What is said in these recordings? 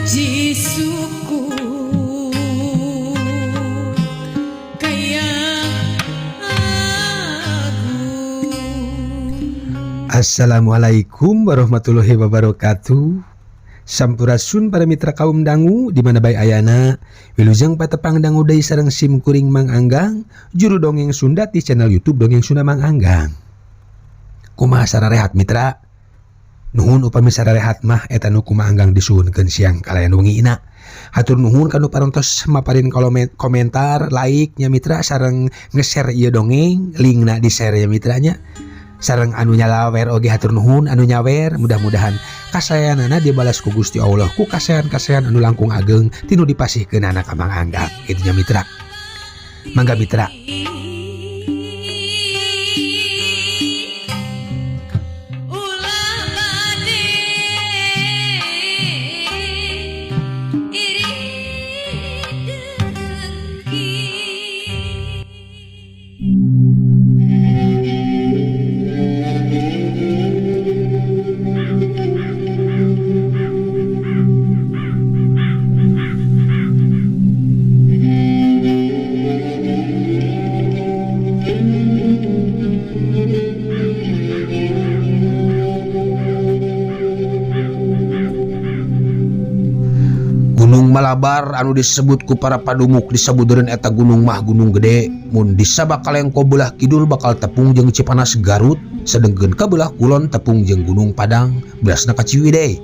Puji syukur kaya agung. Assalamualaikum warahmatullahi wabarakatuh. Sampurasun para mitra kaum dangu di mana bae ayana. Wilujeng patepang dangu deui sareng sim kuring Mang Anggang, juru dongeng Sunda di channel YouTube Dongeng Sunda Mang Anggang. Kumaha sararehat, mitra? Nuhun upami sararehat mah, eta nu ku Mang Anggang disuhunkeun siang kalayan wengina. Hatur nuhun kanu parantos maparin komentar, like nya mitra, sareng nge-share ieu dongeng, linkna di-share ya mitranya. Sareng anu nyalawer oge hatur nuhun anu nyawer, mudah-mudahan kasayanana dibalas ku Gusti Allah ku kasayan-kasayan anu langkung ageng tinu dipasihkeunana ka Mang Anggang kitu nya, mitra. Mangga, mitra. Ulah bade iri dengki. Gunung Malabar anu disebut ku para padumuk disebutkeun eta gunung mah gunung gede, mun disabak kalengko belah kidul bakal tepung jeung Cipanas Garut, sedengkeun ka belah kulon tepung jeung Gunung Padang, belasna ka Ciwidey.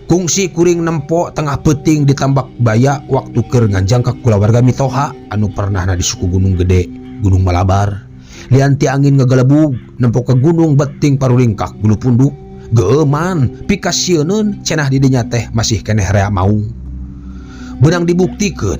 Kungsi kuring nempo tengah peuting di Tambak Baya waktu keur nganjang ka kulawarga mitoha anu pernahna di suku Gunung Gede, Gunung Malabar. Lian ti angin ngagalebug nempo ke gunung beting parulingkak bulu punduk. Geeman pikasieun cenah di dinya teh masih keneh rea maung. Beunang dibuktikeun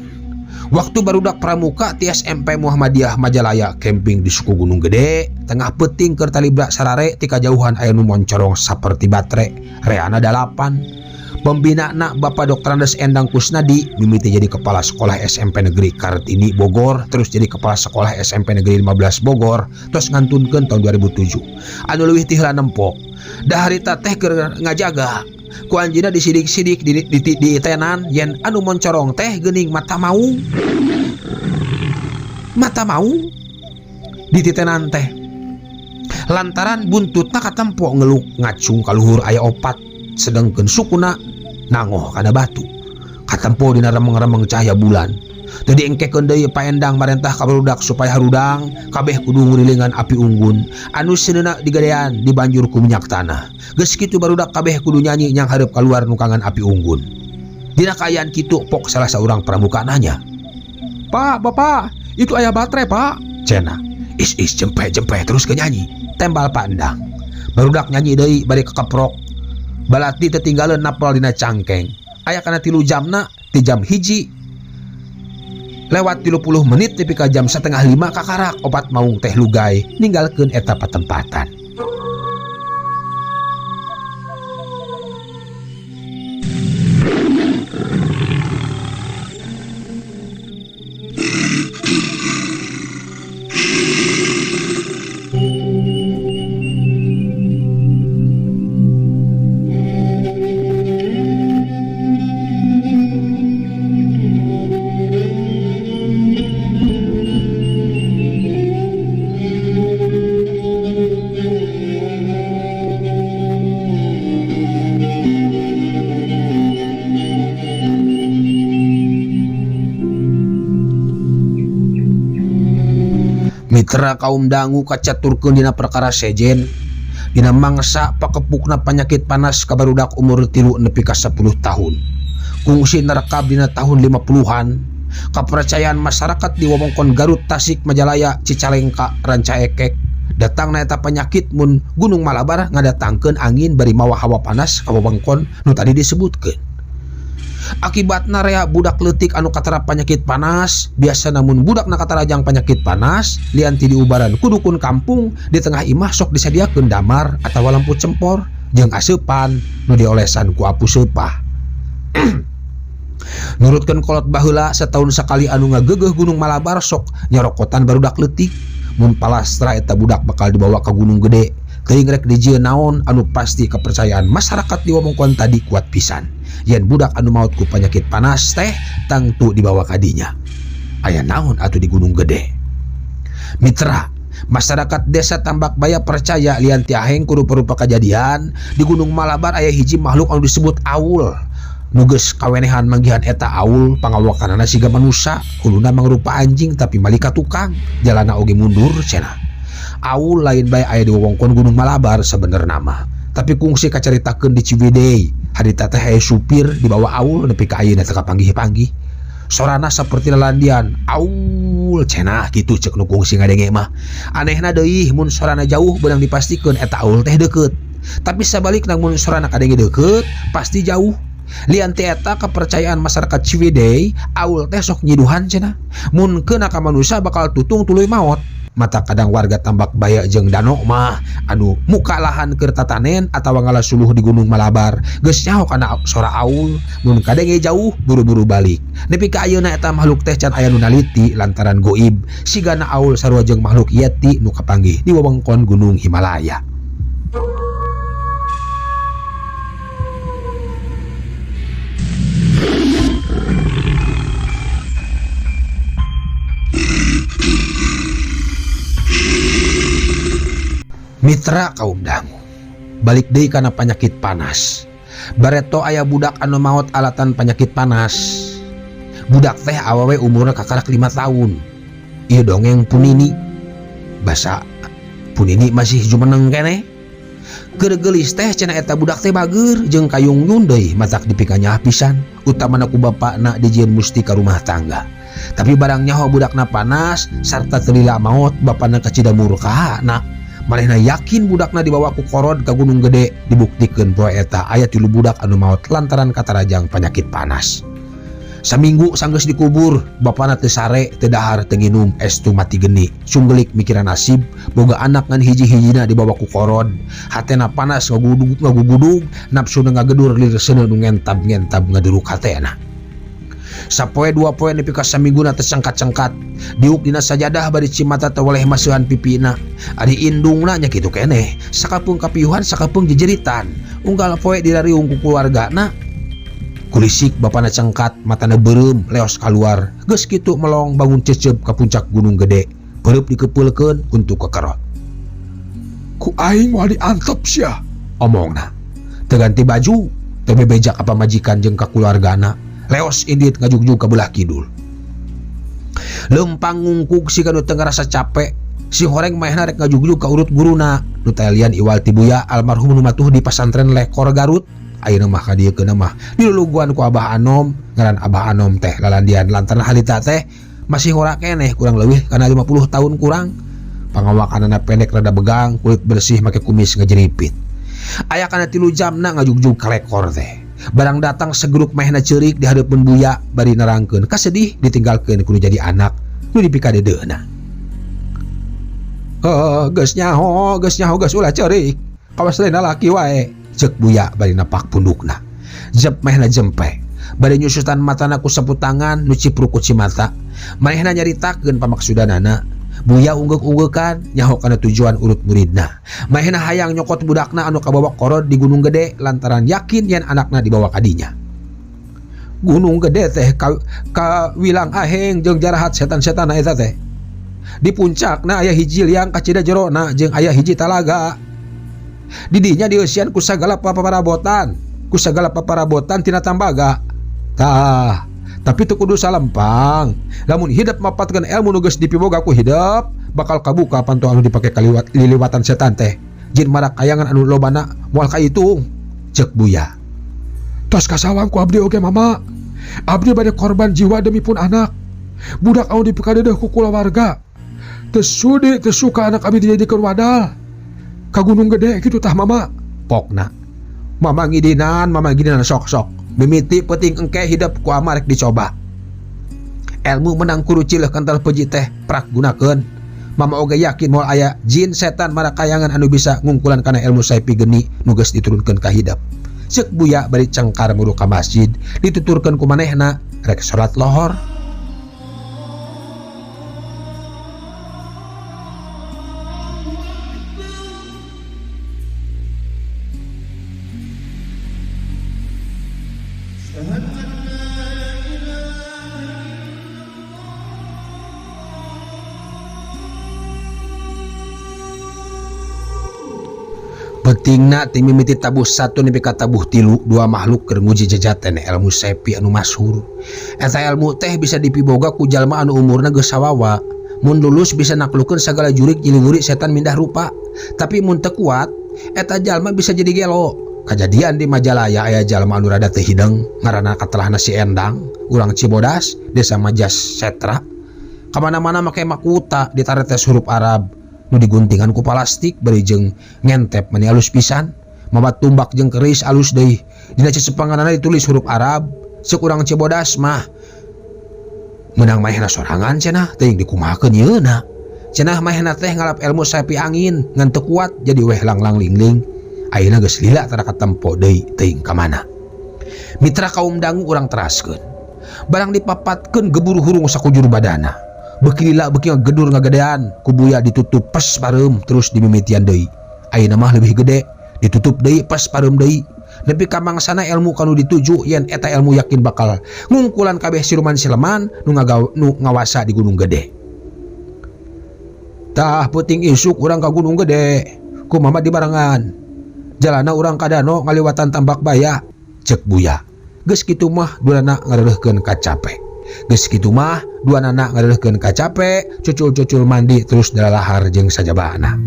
waktu barudak pramuka ti SMP Muhammadiyah Majalaya camping di suku Gunung Gede, tengah peuting keur talibra sarare, ti kajauhan aya nu moncorong saperti batre, reana 8. Pembinana Bapak Dr. Andes Endang Kusnadi mimiti jadi kepala sekolah SMP Negeri Kartini Bogor, terus jadi kepala sekolah SMP Negeri 15 Bogor, terus ngantunkeun tahun 2007. Anu leuwih ti heula nempo daharita teh keur ngajaga ku anjeunna disidik-sidik di itenan yen anu moncorong teh geuning mata maung, mata maung dititenan teh lantaran buntutna katempo ngeluk ngacung kaluhur aya opat, sedengkeun sukuna nangoh kana batu katempo dina remeng-remeng cahaya bulan. Teu diengkekeun deui, Pak Endang marentah ka barudak supaya harudang kabeh kudu ngurilingan api unggun anu seuneuna digadean dibanjur ku minyak tanah. Geus kitu barudak kabeh kudu nyanyi nyang hareup kaluar nukangan api unggun. Dina kaayaan kitu pok salah saurang pramuka nanya, "Pak, Bapak, itu aya baterai, Pak," cenah. "Is is, jempe jempe, terus ke nyanyi," tembal Pak Endang. Barudak nyanyi deui bari kekeprok balati tetinggalan napal dina cangkeng. Aya kana 3 jamna ti jam 1 lewat 30 menit tepi ka jam setengah lima kakarak opat maung teh lugai ninggalkeun eta patempatan. Mitra kaum dangu, kacaturkeun dina perkara sejen dina mangsa pakepukna penyakit panas ka barudak umur 3 nepi ka 10 tahun. Kungsi nerekab dina tahun 50-an. Kepercayaan masyarakat di wewengkon Garut, Tasik, Majalaya, Cicalengka, Rancaekek datang eta penyakit mun Gunung Malabar ngadatangkeun angin bari mawa hawa panas ka wewengkon nu tadi disebutkeun. Akibatna rea budak leutik anu katara penyakit panas. Biasa namun budak na katarajang penyakit panas, lian ti diubaran ku dukun kampung, di tengah imah sok disadiakeun damar atawa lampu cempor jeung aseupan nu diolesan ku apu seupah. Nurutkeun kolot baheula, setahun sekali anu ngagegeuh Gunung Malabar sok nyarokotan barudak leutik. Mun palastra eta budak bakal dibawa ke Gunung Gede. Teuing rek dijieun naon, anu pasti kepercayaan masyarakat di wewengkon tadi kuat pisan. Yen budak anu maot ku panyakit panas teh tangtu dibawa ka dinya. Aya naon atuh di Gunung Gede? Mitra, masyarakat desa Tambak Baya percaya lian ti aheng ku rupa-rupa kajadian di Gunung Malabar aya hiji makhluk anu disebut aul. Nu geus kawenehan manggihan eta aul pangawakanana siga manusa, huluna mangrupa anjing tapi malika tukang, jalana oge mundur cenah. Aul lain bae aya di wewengkon Gunung Malabar sabenerna mah, tapi kungsi kacaritakeun di Ciwidey. Harita teh aya supir dibawa aul nepi ka ayeuna teu kapanggih-panggih. Sorana saperti lalandian, aul cenah kitu cek nu kungsi ngadenge mah. Anehna deui mun sorana jauh beunang dipastikeun eta aul teh deukeut. Tapi sabalikna mun sorana kadenge deukeut pasti jauh. Lian ti eta kepercayaan masyarakat Ciwidey, aul teh sok nyiduhan cenah. Mun keuna ka manusia bakal tutung tuluy maot. Mata kadang warga Tambak Baya jeung Dano mah anu muka lahan keur tatanen atawa ngala suluh di Gunung Malabar geus nyaho kana sora aul, mun kadenge jauh buru-buru balik. Nepi ka ayeuna eta makhluk teh can aya nu naliti lantaran goib sigana aul sarua jeung makhluk yeti nu kapanggih di wewengkon Gunung Himalaya. Mitra kaum dangu, balik deui kana panyakit panas. Bareto aya budak anu maot alatan panyakit panas. Budak teh awewe umurna kakarak 5 tahun. Ieu dongeng Punini. Basa Punini masih jumeneng keneh. Keur geulis teh cenah eta budak teh bageur jeung kayungyun deui matak dipikanyah pisan, utamana ku bapakna dijieun musti ka rumah tangga. Tapi barang nyaho budakna panas sarta teu lila maot, bapakna kacida murka na. Manehna yakin budakna dibawa ku korod ka Gunung Gede, dibuktikeun poe eta aya 3 budak anu maot lantaran katarajang panyakit panas. Saminggu sanggeus dikubur, bapana teu sare, teu dahar, teu nginum, estu mati geni. Sunggelik mikiran nasib, boga anak ngan hiji-hijina dibawa ku korod. Hatena panas ngagudug ngagugudug, nafsuna ngagedur lir seuneu nu ngentab-ngentab ngaduruk hatena. Sapoe dua poe nepi ka samingguna teu cengkat-cengkat. Diuk dina sajadah bari cimata teu weleh maseuhan pipina. Ari indungna nya kitu keneh, sakapeung kapiuhan sakapeung jejeritan. Unggal poe dirariung ku keluargana. Kulisik bapana cengkat, matana beureum, leos kaluar. Geus kitu melong bangun cecep ka puncak Gunung Gede. Peureub dikepeulkeun untuk kekerot. Ku aing moal diantep sia, omongna. Teu ganti baju, teu bebeja ka pamajikan jeung ka keluargana. Leos indit ngajugjug ka belah kidul. Leumpang ngungkug siga nu teu ngarasa capek. Si horeng maehna rek ngajugjug ka urut guruna. Nu talian iwal ti Buya almarhum nu matuh di pasantren Lekor Garut. Ayeuna mah ka dieu keuna mah diluluguan ku Abah Anom. Ngaran Abah Anom teh lalandian lantaran harita teh masih ngora keneh kurang leuwih kana 50 tahun kurang. Pangawakanana pendek rada begang, kulit bersih make kumis ngajeripit. Aya kana 3 jamna ngajugjug ka Lekor teh. Barang datang segeruk mehna ceurik di hareupeun Buya bari nerangkeun kasedih ditinggalkeun kudu jadi anak nu dipikadedeuna. Heuh, geus nyaho, geus nyaho, geus ulah ceurik. Kawas lain lalaki wae, ceuk Buya bari napak pundukna. Jep mehna jempe. Bari nyusutan matana ku sapu tangan nu cipruk ku cimata. Manehna nyaritakeun pamaksudanana. Buya unggeuk-unggeukan nyaho kana tujuan urut muridna. Manehna hayang nyokot budakna anu kabawa korod di Gunung Gede lantaran yakin yen anakna dibawa ka dinya. Gunung Gede teh ka wilang aheng jeung jarahat setan-setan eta teh. Di puncakna aya hiji liang kacida jerona jeung aya hiji talaga. Di dinya dieusian ku sagala paparabotan, ku sagala paparabotan tina tambaga. Tah, tapi teu kudu salempang. Lamun hidep mapatkeun ilmu nu geus dipiboga ku hidep, bakal kabuka panto anu dipake kaliwat liliwatan setan teh. Jin marakayangan anu lobana moal kaitung, ceuk Buya. Tos kasawang ku abdi oge mama. Abdi bade korban jiwa demi pun anak. Budak anu dipikadeudeung ku kulawarga. Teu sudi teu suka anak abdi dijadikeun wadal. Ka Gunung Gede kitu tah mama. Pokna. Mama ngidinan, mama ngidinan sok-sok. Mimiti peuting engke hidep ku ama rek dicoba. Ilmu menang kuru cileuh kental peji teh prak gunakeun. Mama oge yakin moal aya jin setan marakayangan anu bisa ngungkulan kana ilmu saipi geni nu geus diturunkeun ka hidep. Ceuk Buya bari cengkar muru ka masjid, dituturkeun ku manehna rek salat lohor. Peutingna ti mimiti tabuh 1 nepi ka tabuh 3 dua makhluk keur nguji jajaten ilmu sepi anu masyhur. Eta ilmu teh bisa dipiboga ku jalma anu umurna geus sawawa. Mun lulus bisa naklukeun sagala jurik jiliwuri setan mindah rupa. Tapi mun teu kuat eta jalma bisa jadi gelo. Kajadian di Majalaya aya jalma anu rada teu hideng ngaranna katelahna si Endang, urang Cibodas, desa Majas Setra. Kamana-mana make makuta ditaretes huruf Arab nu diguntingan ku plastik bari jeung ngentep mani alus pisan. Mabat tumbak jeung keris alus deui. Dina cecenpanganana ditulis huruf Arab. Ceuk urang Cibodas mah meunang manehna sorangan cenah teuing dikumahakeun yeuna. Cenah manehna teh ngalap ilmu sapi angin ngan teu kuat jadi weh langlang lingling. Ayeuna geus lila tara katempo deui teuing ka mana. Mitra kaum dangu urang teraskeun. Barang dipapatkeun gebur hurung sakujur badana. Beuki lila beuki ngagedur ngagedean, ku buya ditutup pes pareum terus dimimitian deui. Ayeuna mah leuwih gede, ditutup deui pes pareum deui. Nepi ka mangsana ilmu kanu dituju yen eta ilmu yakin bakal ngungkulan kabeh siluman sileman nu ngawasa di Gunung Gede. Tah peuting isuk urang ka Gunung Gede, ku mama dibarengan. Jalana urang ka dano ngaliwatan tambak baya, ceuk buya. Geus kitu mah duanana ngareureurkeun kacape. Geus kitu mah duanana ngareureurkeun kacape, cucul-cucul mandi terus dalalahar jeung sajabana.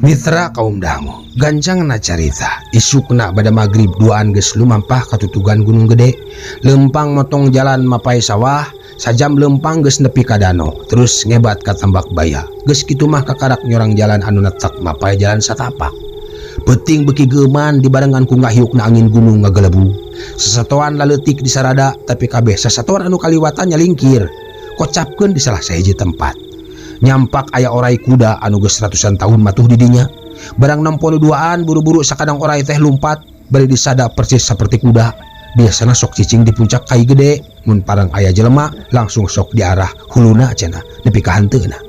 Mitra kaum dangu, gancangna carita, isukna bada magrib duaan geus lumampah katutugan Gunung Gede, lempang motong jalan mapai sawah, sajam lempang geus nepi ka dano, terus ngebat ka tambak baya. Geus kitu mah kakarak nyorang jalan anu netek mapai jalan satapak. Peuting beuki geuman dibarengan ku ngahiukna angin gunung ngagelebu. Sasatoan laleutik disarada, tapi kabeh sasatoan anu kaliwatan nyalingkir, kocapkeun di salah sahiji tempat. Nyampak aya orai kuda anu geus ratusan tahun matuh di dinya. Barang nempo nu duaan buru-buru sakadang orai teh lumpat bari disada persis seperti kuda. Biasana sok cicing di puncak kai gede, mun parang aya jelema langsung sok diarah huluna cenah nepi ka hanteuna.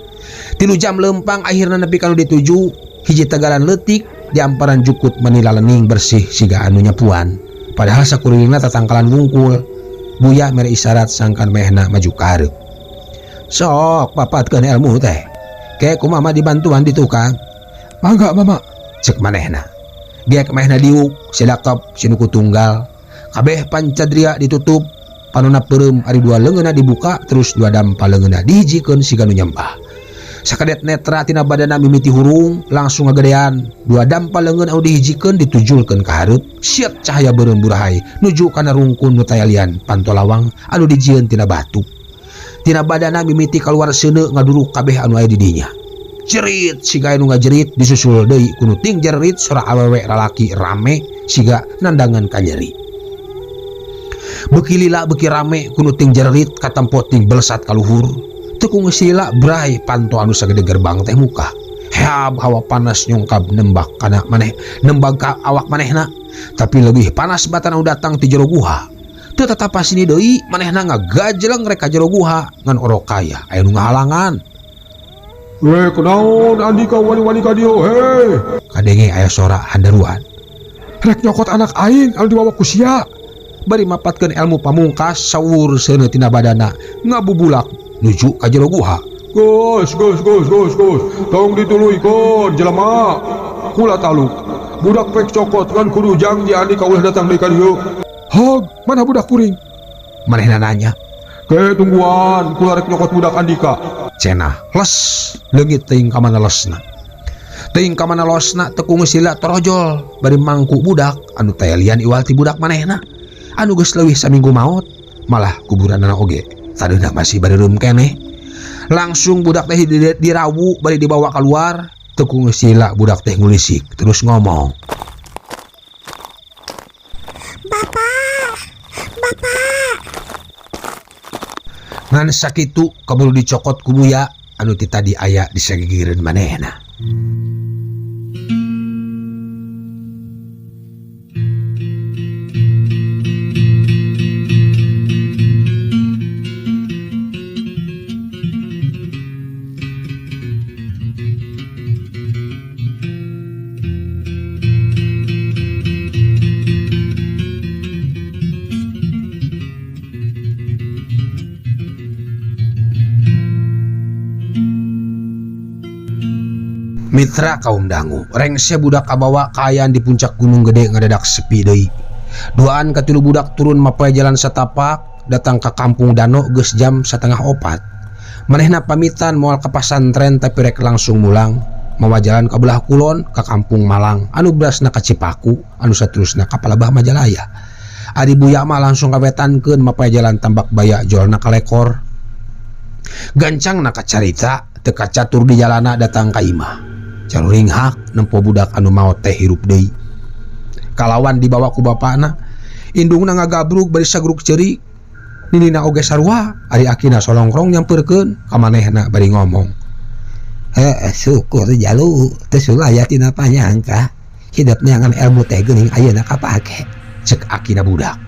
3 jam lempang akhirna nepi ka nu dituju, hiji tegalan leutik di amparan jukut manila lening bersih siga anu nyapuan. Padahal sakurilingna tatangkalan wungkul. Buya mere isyarat sangkan mehna maju ka hareup. Sok papatkeun ilmu teh. Ke kumaha dibantuan di tukang. Mangga mama, cek manehna. Geek manehna diuk, sedakep sinuku tunggal. Kabeh pancadria ditutup, panona peureum ari dua leungeunna dibuka terus dua dampa leungeunna dihijikeun siga nu nyembah. Sakadet netra tina badana mimiti hurung langsung ngagedean. Dua dampa leungeun anu dihijikeun ditujulkeun ka hareup. Siet cahaya beureum burahay nuju kana rungkun nu tayalian pantolawang anu dijieun tina batu. Tina badana mimiti kaluar seuneu ngaduruk kabeh anu aya di dinya. Jerit siga anu ngajerit disusul deui ku nu ting jerit sora awewe lalaki rame siga nandangan kanyeri. Beuki lila beuki rame ku nu ting jerit katempo ting belesat kaluhur. Teu ku geus lila bray panto anu sagede gerbang teh muka. Heab hawa panas nyungkab nembak kana maneh nembak ka awak manehna. Tapi leuwih panas batan anu datang ti jero guha. Teu tatapas sini deui manehna ngagajleng rek ka jero guha ngan orok kaya aya nu ngahalangan. Weh kunaon andika wani-wani ka dieu heh. Kadenge aya sora handaruan. Rek nyokot anak aing anu dibawa ku sia. Bari mapatkeun ilmu pamungkas sawur seuneu tina badana ngabubulak nuju ka jero guha. Gus gus gus gus gus tong dituluykeun jelema. Kula taluk. Budak pek cokot ngan kudu janji andika ulah datang deui ka dieu. Hog, mana budak kuring? Manehna nanya. Ke tungguan, kula rek nyokot budak andika. Cenah, les, leungit teuing ka mana lesna. Teuing ka mana losna teu ku geus lila torojol bari mangku budak anu tayalian iwal ti budak manehna. Anu geus leuwih saminggu maot, malah kuburanana oge tadeuna masih bareureum keneh. Langsung budak teh dirawu bari dibawa keluar, teu ku geus lila budak teh ngulisik terus ngomong. Bapak, bapak. Ngan sakitu kaburu dicokot ku Buya anu ti tadi aya di sagigireun manehna. Mitra kaum dangu, rengse budak kabawa kaayaan di puncak Gunung Gede ngadadak sepi deui. Duaan katilu budak turun mapay jalan satapak, datang ke kampung Dano geus jam 3:30. Manehna pamitan moal ka pasantren tapi rek langsung mulang, mawa jalan ka belah kulon ka kampung Malang anu berasna ka Cipaku anu saterusna ka Palabah Majalaya. Ari Buya mah langsung kawetankeun mapay jalan Tambak Baya jolna ka lekor. Gancangna kacarita teu kacatur di jalana datang ka imah. Caruringhak nempo budak anu maot teh hirup deui. Kalawan dibawa ku bapana, indungna ngagabrug bari sagruk ceurik. Ninina oge sarua, ari akina solongkrong nyampeurkeun ka manehna bari ngomong. Heuh, syukur jalu teu sulaya tina panyangka. Hidup neangan ilmu teh geuning ayeuna kapake. Cek akina budak.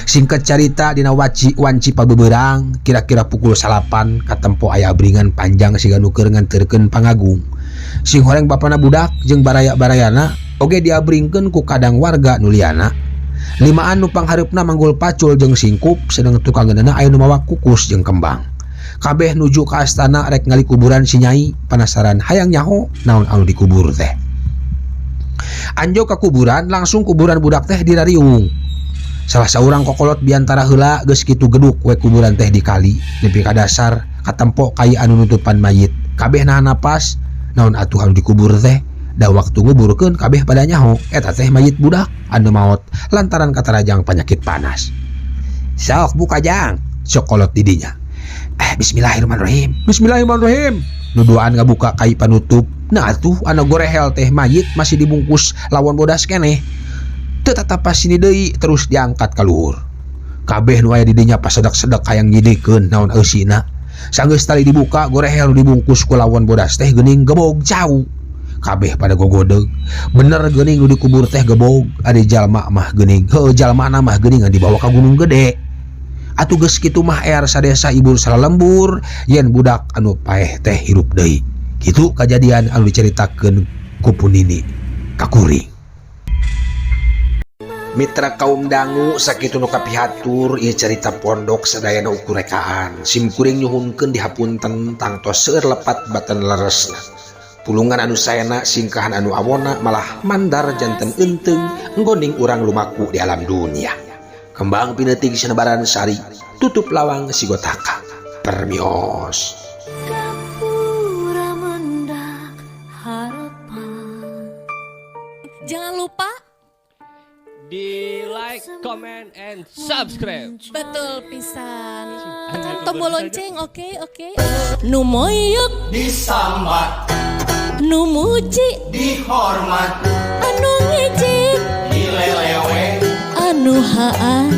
Singkat carita dina wanci pabeberang kira-kira pukul 9 katempo aya abringan panjang siga nu keur nganterkeun pangagung. Sing horeng bapana budak jeung baraya-barayana oge diabringkeun ku kadang warga nu liana. Limaan nu panghareupna manggul pacul jeung singkup sedeng tukang geunana aya nu mawa kukus jeung kembang. Kabeh nuju ka astana rek ngali kuburan si nyai, panasaran hayang nyaho naon anu dikubur teh. Anjo ka kuburan langsung kuburan budak teh dirariung. Salah saurang kokolot biantara heula geus kitu geduk we kuburan teh dikali nepi ka dasar katempo kai anu nutupan mayit. Kabeh nahan napas naon atuh anu dikubur teh, da waktu nguburkeun kabeh pada nyaho eta teh mayit budak anu maot lantaran katarajang penyakit panas. Sok buka jang, cokolot didinya. Bismillahirrahmanirrahim. Bismillahirrahmanirrahim. Nu duaan ngabuka kai panutup. Nah atuh anu gorehel teh mayit masih dibungkus lawan bodas keneh. Teu tatapas sini deui terus diangkat ka luhur. Kabeh nu aya di dinya pasedak-sedak hayang nyidikeun naon eusina. Sanggeus tali dibuka gorehel nu dibungkus ku lawan bodas teh geuning gebog cau. Kabeh pada gogodeg. Bener geuning nu dikubur teh gebog, ari jalma mah geuning. Heuh jalmana mah geuning dibawa ka Gunung Gede. Atuh geus kitu mah ear sadesa ibur salalembur yen budak anu paeh teh hirup deui. Kitu kajadian anu dicaritakeun ku Punini ka kuring. Mitra kaum dangu sakitu nu kapihatur ieu carita pondok sadayana ukur rekaan. Sim kuring nyuhunkeun dihapunten tangtos seueur lepat baten leresna. Pulungan anu saena singkahan anu awona malah mandar janten eunteung enggoning urang lumaku di alam dunia. Kembang pineting sinebaran sari tutup lawang sigotaka. Permios. Gapura mendak harapan. Jangan lupa di like, comment, and subscribe. Betul pisan. Tekan tombol lonceng, oke. Nu moyok disambat, nu muji dihormat, anu ngejek dilelewe, anu haa.